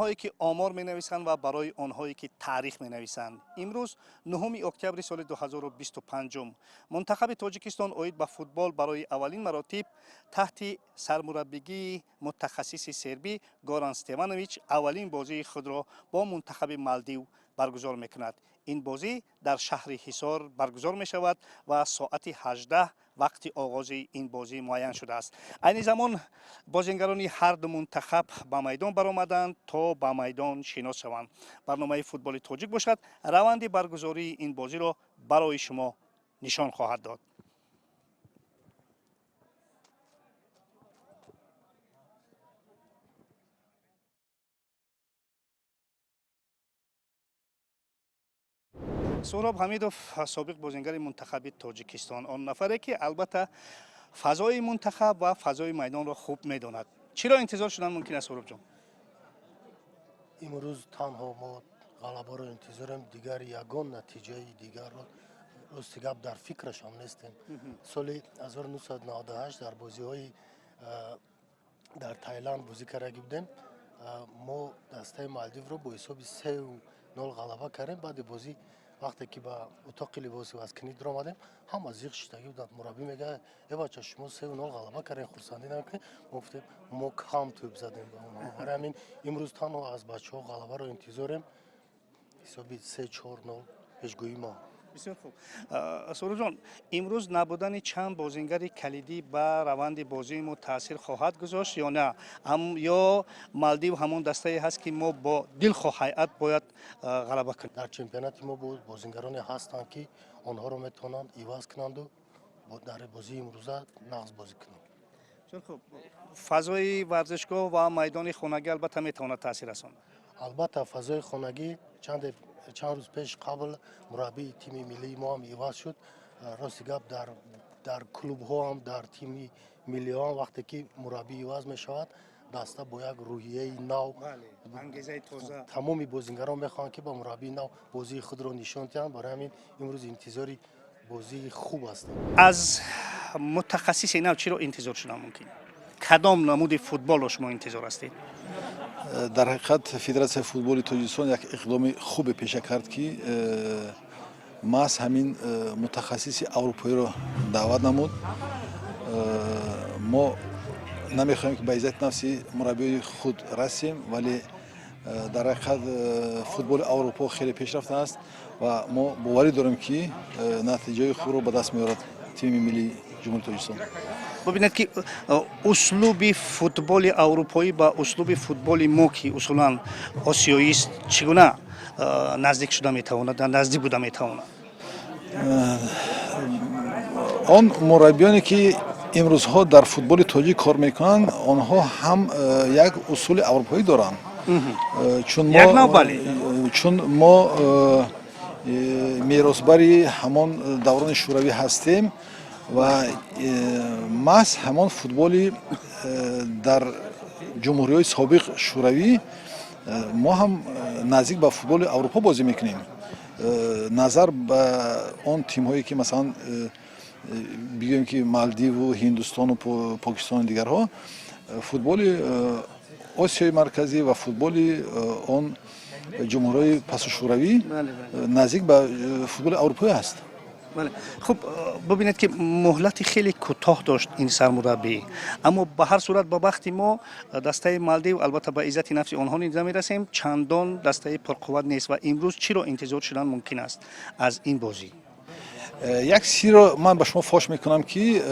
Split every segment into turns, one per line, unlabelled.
Онҳое ки омор менависанд ва барои онҳое ки таърих менависанд. Имрӯз 9 октябри соли 2025 мунтахаби Тоҷикистон оид ба футбол барои аввалин маротиб таҳти сармураббигии мутахассиси сербӣ Горан Стеванович аввалин бозии худро бо мунтахаби Малдив баргузор мекунад. Ин бозӣ дар шаҳри Ҳисор баргузор мешавад ва соати 18 вақти оғози ин бозӣ муайян шудааст. Айни замон бозингарони ҳарду мунтахаб ба майдон баромаданд, то ба майдон шинос шаванд. Барномаи Футболи тоҷик бошад, раванди баргузории ин бозиро барои шумо нишон хоҳад дод. Суҳроб Ҳамидов, собиқ бозингари мунтахаби Тоҷикистон, он нафаре ки албатта фазои мунтахаб ва фазои майдонро хуб медонад, чиро интизор шудан мумкин аст, Суҳробҷон?
Имрӯз танҳо мо ғалабаро интизорем, дигар ягон натиҷаи дигарро, рости гап, дар фикрашам нестем. Соли 1998 дар бозиҳои дар Таиланд бозӣ кардагӣ будем. Мо дастаи Малдивро бо ҳисоби 3-0 ғалаба кардем. Баъди бозӣ, вақте ки ба утоқи либоси вазкунӣ даромадем, ҳама зиқ шидагӣ буданд. Мураббӣ мегӯяд: «Э бача, шумо 3-0 ғалаба кардем, хурсандӣ намекунед?» Мо гуфтем, мо кам тӯб задем ба онҳо. Барои ҳамин имрӯз танҳо аз бачаҳо ғалабаро интизорем, ҳисоби 3-4-0 пешгӯии мо.
Бисёр хуб, Суҳробҷон. Имрӯз набудани чанд бозингари калидӣ ба раванди бозии мо таъсир хоҳад гузошт ё на, ё Малдив ҳамон дастае ҳаст, ки мо бо дилхоҳ ҳайат бояд ғалаба кунем?
Дар чемпионати мо бозингароне ҳастанд, ки онҳоро метавонанд иваз кунанду дар бозии имрӯза нағз бозӣ кунанд.
Бисёр хуб. Фазои варзишгоҳ ва майдони хонагӣ албатта метавонад таъсир расонад.
Албатта, фазои хонагӣ. Чанд рӯз пеш қабл мураббии тими миллии мо ҳам иваз шуд. Рости гап, дар клубҳо ҳам, дар тими миллиҳо ҳам вақте ки мураббӣ иваз мешавад, даста бо як рӯҳияи нав,
ангезаи тоза.
Тамоми бозингарон мехоҳанд, ки ба мураббии нав бозии худро нишон диҳанд. Барои ҳамин имрӯз интизори бозии хуб ҳастем.
Аз мутахассиси нав чиро интизор шудан мумкин? Кадом намуди футболро шумо интизор ҳастед?
Дар ҳақиқат, Федератсияи футболи Тоҷикистон як иқдоми хубе пеша кард, ки маҳз ҳамин мутахассиси аврупоиро даъват намуд. Мо намехоҳем, ки ба иззати нафси мураббиёи худ расем, вале дар ҳақиқат футболи Аврупо хеле пешрафтааст ва мо боварӣ дорем, ки натиҷаи хубро ба даст меорад тими миллии Ҷумҳурии Тоҷикистон.
Бубинед, ки услуби футболи аврупоӣ ба услуби футболи мо, ки усулан осиёист, чӣ гуна наздик шуда метавонад, наздик буда метавонад?
Он мураббиёне ки имрӯзҳо дар футболи тоҷик кор мекунанд, онҳо ҳам як усули аврупоӣ доранд, чун мо меросбари ҳамон даврони шӯравӣ ҳастем ва маҳз ҳамон футболи дар ҷумҳуриҳои собиқ шӯравӣ, мо ҳам наздик ба футболи Аврупо бозӣ мекунем, назар ба он тимҳое ки, масалан, бигӯем, ки Малдиву Ҳиндустону Покистону дигарҳо. Футболи Осиёи Марказӣ ва футболи он ҷумҳуриҳои пасушӯравӣ наздик ба футболи аврупоӣ аст.
Бале, хуб, бубинед, ки муҳлати хеле кӯтоҳ дошт ин сармураббӣ, аммо ба ҳар сурат, ба бахти мо, дастаи Малдив, албатта, ба иззати нафси онҳо низ намерасем, чандон дастаи пурқувват нест. Ва имрӯз чиро интизор шудан мумкин аст аз ин бозӣ?
Як сирро ман ба шумо фош мекунам, ки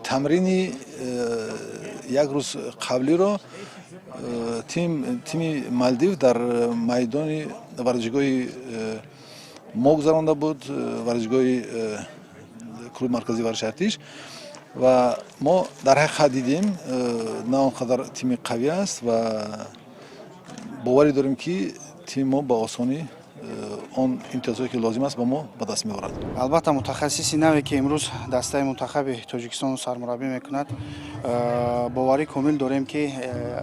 тамрини як рӯз қаблиро тими Малдив дар майдони варзишгоҳи мо гузаронда буд, варзишгоҳи клуби марказии варзиши Артиш, ва мо дар ҳақиқат дидем, на он қадар тими қавӣ аст ва боварӣ дорем, ки тими мо ба осонӣ он имтиёзҳое, ки лозим аст, ба мо ба даст меорад.
Албатта, мутахассиси наве, ки имрӯз дастаи мунтахаби Тоҷикистонро сармураббӣ мекунад, боварӣ комил дорем, ки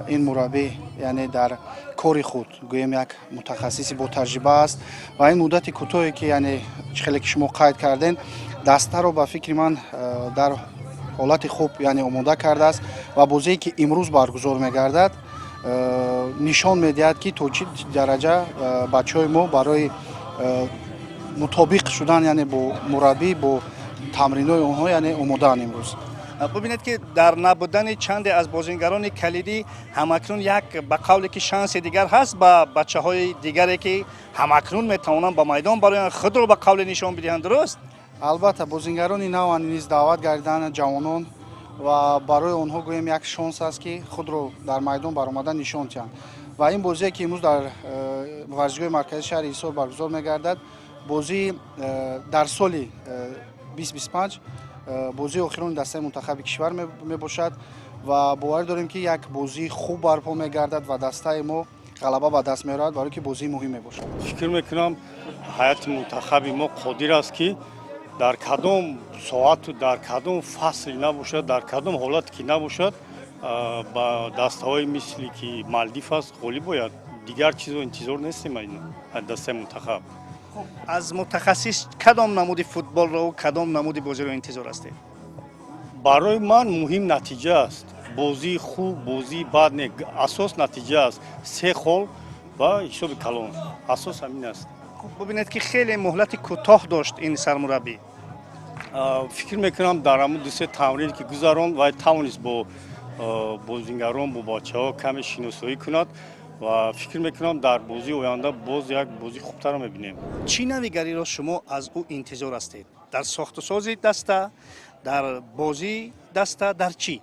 ин мураббӣ, яъне дар кори худ, гӯем, як мутахассиси ботаҷриба аст ва ин муддати кӯтоҳе, ки, яъне чӣ хеле ки шумо қайд кардем, дастаро, ба фикри ман, дар ҳолати хуб, яъне омода кардааст ва бозие, ки имрӯз баргузор мегардад. Нишон медиҳад, ки то чӣ дараҷа бачаҳои мо барои мутобиқ шудан, яъне бо мураббӣ, бо тамринҳои онҳо, яъне омодаанд имрӯз.
Бубинед, ки дар набудани чанде аз бозингарони калидӣ ҳамакнун як, ба қавле ки, шанси дигар ҳаст ба бачаҳои дигаре, ки ҳамакнун метавонанд ба майдон бароянд, худро ба қавле нишон бидиҳанд, дуруст?
Албатта, бозингарони нав низ даъват гардиданд, ҷавонон, ва барои онҳо, гӯем, як шонс аст, ки худро дар майдон баромада нишон диҳанд. Ва ин бозие, ки имрӯз дар варзишгоҳи марказии шаҳри Ҳисор баргузор мегардад, бозии дар соли 2025 бозии охирони дастаи мунтахаби кишвар мебошад ва боварӣ дорем, ки як бозии хуб барпо мегардад ва дастаи мо ғалаба ба даст меорад, барое ки бозии муҳим мебошад.
Фикр мекунам, ҳайати мунтахаби мо қодир аст, ки дар кадом соату дар кадом фасле набошад, дар кадом ҳолате ки набошад, ба дастаҳои мисли ки Малдив аст, ғолиб ояд. Дигар чизо интизор нестем аз дастаи мунтахаб.
Аз мутахассис кадом намуди футболро, кадом намуди бозиро интизор ҳастед?
Барои ман муҳим натиҷа аст. Бозии хуб, бозии бад не, асос натиҷа аст. Се хол ва ҳисоби калон, асос ҳамин аст.
Бубинед, ки хеле муҳлати кӯтоҳ дошт ин сармураббӣ.
Фикр мекунам, дар ҳамун дусе тамрине, ки гузаронд, вай тавонист бо бозингарон, бо бачаҳо каме шиносоӣ кунад ва фикр мекунам, дар бозии оянда боз як бозии хубтарро мебинем.
Чӣ навигариро шумо аз ӯ интизор ҳастед дар сохтусози даста, дар бозии даста, дар чӣ?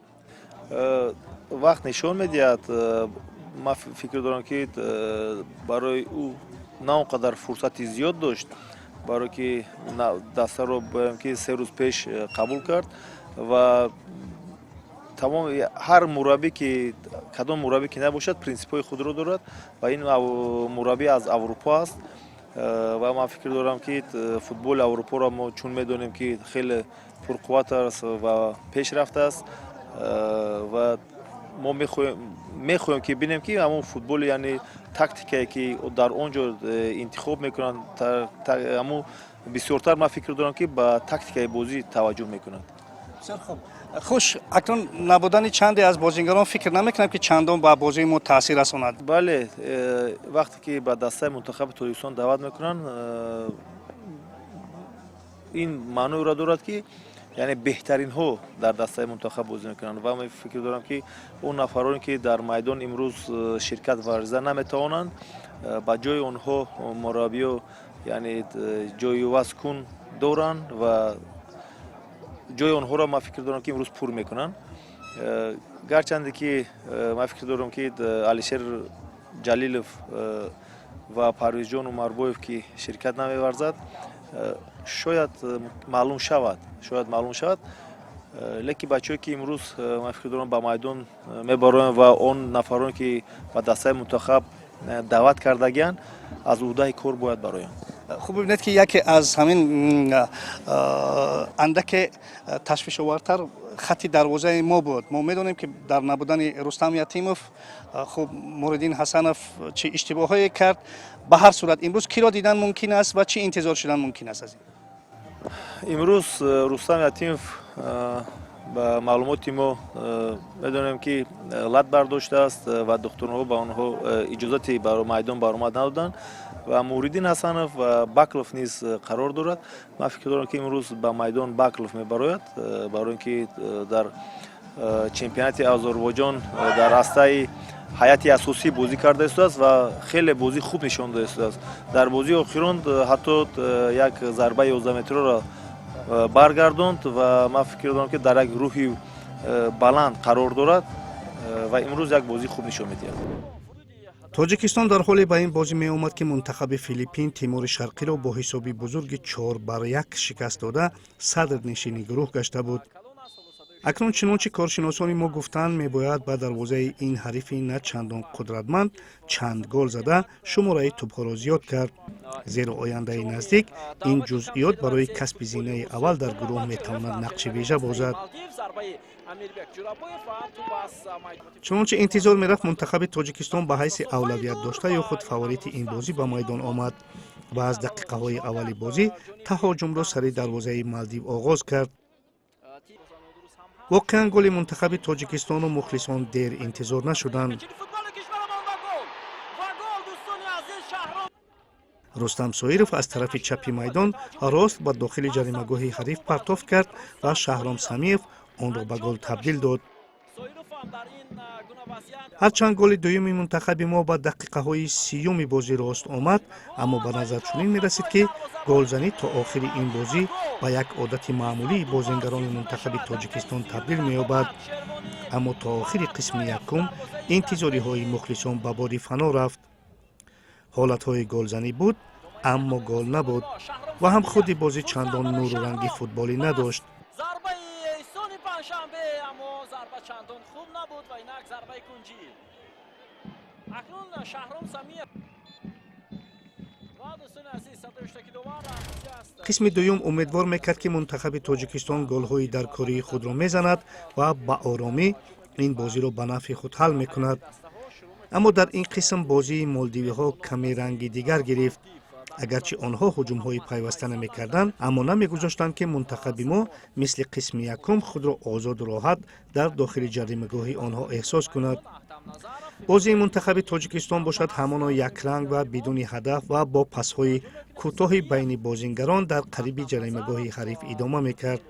Вақт нишон медиҳад. Ман фикр дорам, ки барои ӯ на он қадар фурсати зиёд дошт, барое ки дастаро боям ки 3 рӯз пеш қабул кард. Ва тамом ҳар мураббӣ ки, кадом мураббӣ ки набошад, принсипҳои худро дорад ва ин мураббӣ аз Аврупо аст ва ман фикр дорам, ки футболи Аврупоро мо чун медонем, ки хеле пурқувват аст ва пешрафта аст ва мо мехоҳем, ки бинем, ки ҳамон футболи, яъне тактикае, ки дар он ҷо интихоб мекунанд, ҳамун бисёртар ман фикр дорам, ки ба тактикаи бозӣ таваҷҷӯҳ мекунанд.
Бисёр хуб. Хуш, акнун набудани чанде аз бозингарон фикр намекунам, ки чандон ба бозии мо таъсир расонад.
Бале, вақте ки ба дастаи мунтахаби Тоҷикистон даъват мекунанд, ин маъноеро дорад, ки яъне беҳтаринҳо дар дастаи мунтахаб бозӣ мекунанд. Ва ман фикр дорам, ки он нафароне, ки дар майдон имрӯз ширкат варзида наметавонанд, ба ҷои онҳо мураббиё, яъне ҷойивазкун доранд ва ҷои онҳоро, ман фикр дорам, ки имрӯз пур мекунанд. Гарчанде ки ман фикр дорам, ки Алишер Ҷалилов ва Парвизҷон Умарбоев, ки ширкат намеварзад, шояд маълум шавад, шояд маълум шавад. Лекин бачаҳое, ки имрӯз, ман фикр дорам, ба майдон мебароянд ва он нафароне, ки ба дастаи мунтахаб даъват кардагианд, аз уҳдаи кор бояд бароянд.
Хуб, бибинед, ки яке аз ҳамин андаке ташвишовартар хатти дарвозаи мо буд. Мо медонем, ки дар набудани Рустам Ятимов, хуб, Муриддин Ҳасанов чӣ иштибоҳое кард. Ба ҳар сурат, имрӯз киро дидан мумкин аст ва чӣ интизор шудан мумкин аст аз ин?
Имрӯз Рустам Ятимов, ба маълумоти мо, медонем, ки лат бардоштааст ва духтурҳо ба онҳо иҷозати майдон баромад надоданд ва Муҳриддин Ҳасанов ва Баклов низ қарор дорад. Ман фикр дорам, ки имрӯз ба майдон Баклов мебарояд, барои ин ки дар чемпионати Озарбойҷон дар растаи ҳайати асосӣ бозӣ карда истодааст ва хеле бозии хуб нишон дода истодааст. Дар бозии охирон ҳатто як зарбаи 11 метроро баргардонд ва ман фикр дорам, ки дар як рӯҳи баланд қарор дорад ва имрӯз як бозии хуб нишон медиҳад.
Тоҷикистон дар ҳоле ба ин бозӣ меомад, ки мунтахаби Филиппин Тимури Шарқиро бо ҳисоби бузурги 4-1 шикаст дода, садрнишини гурӯҳ гашта буд. Акнун, чунончи коршиносони мо гуфтанд, мебояд ба дарвозаи ин ҳарифи на чандон қудратманд чанд гол зада, шумораи тӯбҳоро зиёд кард, зеро ояндаи наздик ин ҷузъиёт барои касби зинаи аввал дар гурӯҳ метавонад нақши вижа бозад. Чунончи интизор мерафт, мунтахаби Тоҷикистон ба ҳайси авлавият дошта ё худ фаворити ин бозӣ ба майдон омад ва аз дақиқаҳои аввали бозӣ таҳоҷумро сари дарвозаи Малдив оғоз кард. Воқеан, голи мунтахаби Тоҷикистону мухлисон дер интизор нашуданд. Рустам Соиров аз тарафи чапи майдон рост ба дохили ҷаримагоҳи ҳариф партофт кард ва Шаҳром Самиев онро ба гол табдил дод. Ҳарчанд голи дуюми мунтахаби мо ба дақиқаҳои 30-уми бозӣ рост омад, аммо ба назар чунин мерасид, ки голзанӣ то охири ин бозӣ ба як одати маъмулии бозингарони мунтахаби Тоҷикистон табдил меёбад. Аммо то охири қисми якум интизориҳои мухлисон ба боди фано рафт. Ҳолатҳои голзанӣ буд, аммо гол набуд ва ҳам худи бозӣ чандон нуру ранги футболӣ надошт.
Зарбаи Сони Панҷшанбе, аммо зарба чандон хуб набуд ва инак зарбаи кунҷӣ. Акнун Шаҳром Самиев ва дӯстони азиз, садои штакидовар аст.
Қисми дуюм умедвор мекард, ки мунтахаби Тоҷикистон голҳои даркории худро мезанад ва ба оромӣ ин бозиро ба нафъи худ ҳал мекунад. Аммо дар ин қисм бозии молдивиҳо каме ранги дигар гирифт. Агарчи онҳо ҳуҷумҳои пайваста намекарданд, аммо намегузоштанд, ки мунтахаби мо мисли қисми якум худро озоду роҳат дар дохили ҷаримагоҳи онҳо эҳсос кунад. Бозии мунтахаби Тоҷикистон бошад, ҳамоно якранг ва бидуни ҳадаф ва бо пасҳои кӯтоҳи байни бозингарон дар қариби ҷаримагоҳи ҳариф идома мекард.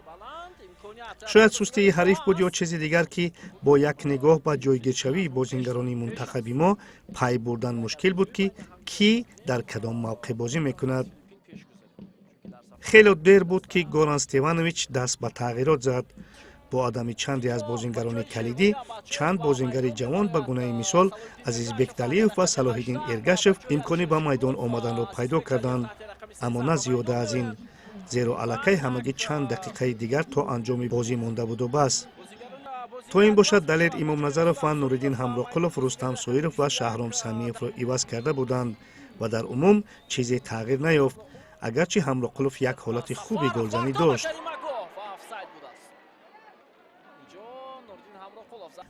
Шояд сустии ҳариф буд ё чизи дигар, ки бо як нигоҳ ба ҷойгиршавии бозингарони мунтахаби мо пай бурдан мушкил буд, ки кӣ дар кадом мавқеъ бозӣ мекунад. Хело дер буд, ки Горан Стеванович даст ба тағйирот зад. Бо адами чанде аз бозингарони калидӣ, чанд бозингари ҷавон, ба гунаи мисол Азизбек Далиев ва Салоҳиддин Эргашев, имкони ба майдон омаданро пайдо карданд, аммо на зиёда аз ин, зеро аллакай ҳамагӣ чанд дақиқаи дигар то анҷоми бозӣ монда буду бас. То ин бошад, Далер Имомназаров ва Нуриддин Ҳамроқулов Рустам Соиров ва Шаҳром Самиевро иваз карда буданд ва дар умум чизе тағйир наёфт, агарчи Ҳамроқулов як ҳолати хуби голзанӣ дошт.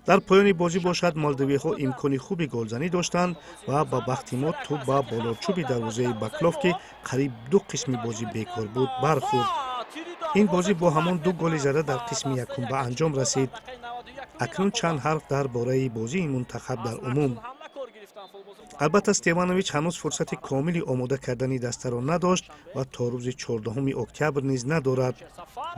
Дар поёни бозӣ бошад, молдавиҳо имкони хуби голзанӣ доштанд ва ба бахти мо тӯб ба болочӯби дарвозаи Баклов, ки қариб ду қисми бозӣ бекор буд, бархӯрд. Ин бозӣ бо ҳамон ду голи зада дар қисми якум ба анҷом расид. Акнун чанд ҳарф дар бораи бозии мунтахаб дар умум. Албатта, Стеванович ҳанӯз фурсати комили омода кардани дастаро надошт ва то рӯзи 14 октябр низ надорад.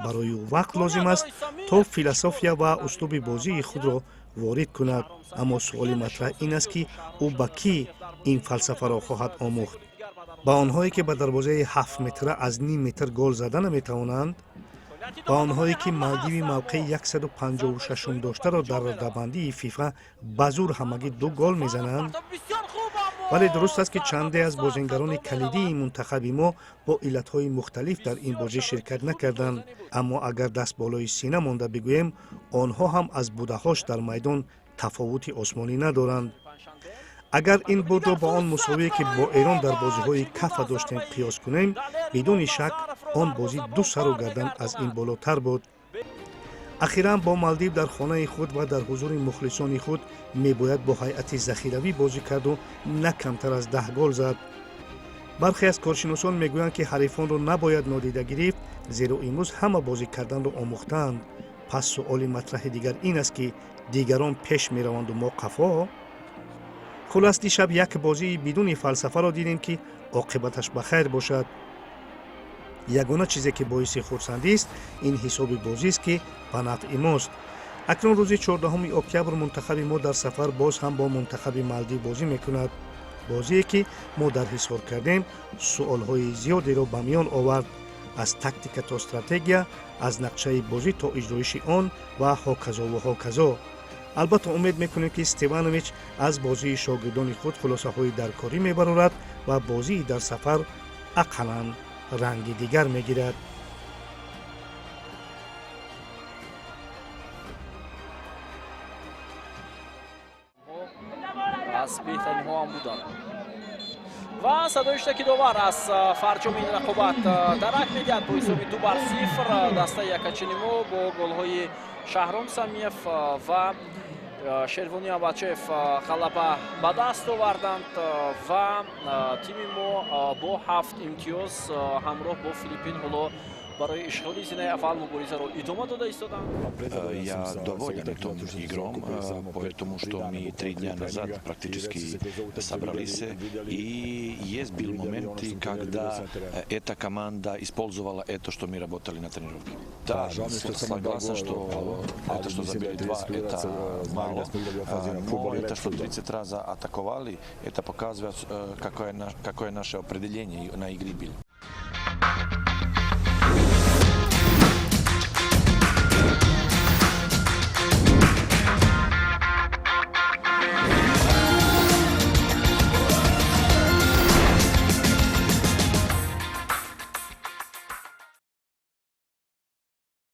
Барои ӯ вақт лозим аст, то философия ва услуби бозии худро ворид кунад. Аммо суоли матраҳ ин аст, ки ӯ ба кӣ ин фалсафаро хоҳад омӯхт? Ба онҳое, ки ба дарвозаи 7 метра аз ним метр гол зада наметавонанд? Ба онҳое, ки Малдиви мавқеи 156-ум доштаро дар радабандии ФИФА ба зур ҳамагӣ ду гол мезананд? Вале дуруст аст, ки чанде аз бозингарони калидии мунтахаби мо бо иллатҳои мухталиф дар ин бозӣ ширкат накарданд, аммо агар даст болои сина монда бигӯем, онҳо ҳам аз будаҳош дар майдон тафовути осмонӣ надоранд. Агар ин бурдро ба он мусовие, ки бо Эрон дар бозиҳои Кафа доштем, қиёс кунем, бидуни шак он бозӣ ду сару гардан аз ин болотар буд. Ахиран бо Малдив дар хонаи худ ва дар ҳузури мухлисони худ мебояд бо ҳайати захиравӣ бозӣ карду на камтар аз 10 гол зад. Бархе аз коршиносон мегӯянд, ки ҳарифонро набояд нодида гирифт, зеро имрӯз ҳама бозӣ карданро омӯхтаанд. Пас суоли матраҳи дигар ин аст, ки дигарон пеш мераванду мо қафо. Хулас, дишаб як бозии бидуни фалсафаро дидем, ки оқибаташ ба хайр бошад. Ягона чизе, ки боиси хурсандист, ин ҳисоби бозист, ки ба нафъи мост. Акнун рӯзи 14 октябр мунтахаби мо дар сафар боз ҳам бо мунтахаби Малдив бозӣ мекунад. Бозие, ки мо дар ҳисор кардем, суолҳои зиёдеро ба миён овард: аз тактика то стратегия, аз нақшаи бозӣ то иҷроиши он ва ҳоказову ҳоказо. Албатта, умед мекунем, ки Стеванович аз бозии шогирдони худ хулосаҳои даркорӣ мебарорад ва бозии дар сафар ақаллан ранги дигар мегирад.
Аз беҳтаринҳо ҳам буданд ва садои штаки довар аз фарҷоми ин рақобат дарак медиҳад. Бо ҳисоби 2-0 дастаи якачини мо бо голҳои Шаҳром Самиев ва Шервони Абачев ғалаба ба даст оварданд ва тими мо бо 7 имтиёз ҳамроҳ бо Филиппин ҳоло Барои ишғоли зинаи аввал муборизаро идома дода истоданд.
Я доволен этим игром, потому что мы 3 дня назад практически собрались, и есть был моменты, когда эта команда использовала это, что мы работали на тренировке. Да, согласен, что это, что забили два, это мало, но это, что 30 раз атаковали, это показывает, какое наше определение на игре было.